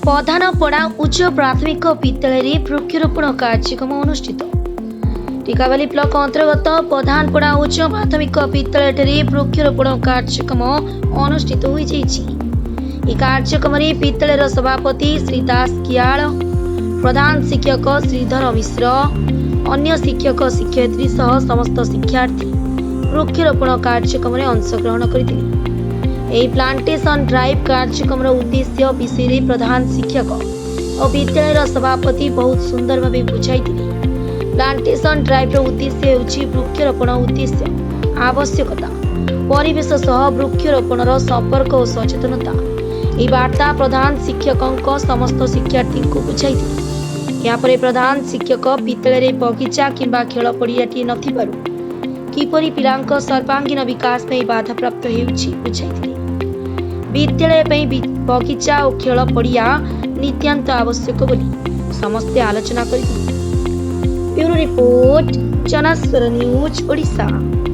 ପଧାନପଡ଼ା ଉଚ୍ଚ ପ୍ରାଥମିକ ବିଦ୍ୟାଳୟରେ ବୃକ୍ଷରୋପଣ କାର୍ଯ୍ୟକ୍ରମ ଅନୁଷ୍ଠିତ। ଟିକାବାଲି ବ୍ଲକ ଅନ୍ତର୍ଗତ ପଧାନପଡ଼ା ଉଚ୍ଚ ପ୍ରାଥମିକ ବିଦ୍ୟାଳୟଠାରେ ବୃକ୍ଷରୋପଣ କାର୍ଯ୍ୟକ୍ରମ ଅନୁଷ୍ଠିତ ହୋଇଯାଇଛି। ଏହି କାର୍ଯ୍ୟକ୍ରମରେ ବିଦ୍ୟାଳୟର ସଭାପତି ଶ୍ରୀ ଦାସ କିଆଳ, ପ୍ରଧାନ ଶିକ୍ଷକ ଶ୍ରୀଧର ମିଶ୍ର, ଅନ୍ୟ ଶିକ୍ଷକ ଶିକ୍ଷୟିତ୍ରୀ ସହ ସମସ୍ତ ଶିକ୍ଷାର୍ଥୀ ବୃକ୍ଷରୋପଣ କାର୍ଯ୍ୟକ୍ରମରେ ଅଂଶଗ୍ରହଣ କରିଥିଲେ। ଏହି ପ୍ଲାଣ୍ଟେସନ ଡ୍ରାଇଭ୍ କାର୍ଯ୍ୟକ୍ରମର ଉଦ୍ଦେଶ୍ୟ ବିଷୟରେ ପ୍ରଧାନ ଶିକ୍ଷକ ଓ ବିଦ୍ୟାଳୟର ସଭାପତି ବହୁତ ସୁନ୍ଦର ଭାବେ ବୁଝାଇଥିଲେ। ପ୍ଲାଣ୍ଟେସନ ଡ୍ରାଇଭ୍ର ଉଦ୍ଦେଶ୍ୟ ହେଉଛି ବୃକ୍ଷରୋପଣ ଉଦ୍ଦେଶ୍ୟ, ଆବଶ୍ୟକତା, ପରିବେଶ ସହ ବୃକ୍ଷରୋପଣର ସମ୍ପର୍କ ଓ ସଚେତନତା। ଏହି ବାର୍ତ୍ତା ପ୍ରଧାନ ଶିକ୍ଷକଙ୍କ ସମସ୍ତ ଶିକ୍ଷାର୍ଥୀଙ୍କୁ ବୁଝାଇଥିଲେ। ଏହାପରେ ପ୍ରଧାନ ଶିକ୍ଷକ ବିଦ୍ୟାଳୟରେ ବଗିଚା କିମ୍ବା ଖେଳ ପଡ଼ିଆଟିଏ ନଥିବାରୁ କିପରି ପିଲାଙ୍କ ସର୍ବାଙ୍ଗୀନ ବିକାଶ ପାଇଁ ବାଧାପ୍ରାପ୍ତ ହେଉଛି ବୁଝାଇଥିଲେ। ବିଦ୍ୟାଳୟ ପାଇଁ ବଗିଚା ଓ ଖେଳ ପଡ଼ିଆ ନିତାନ୍ତ ଆବଶ୍ୟକ ବୋଲି ସମସ୍ତେ ଆଲୋଚନା କରିଥିଲେ। Bureau report, Janaswar news, Odisha.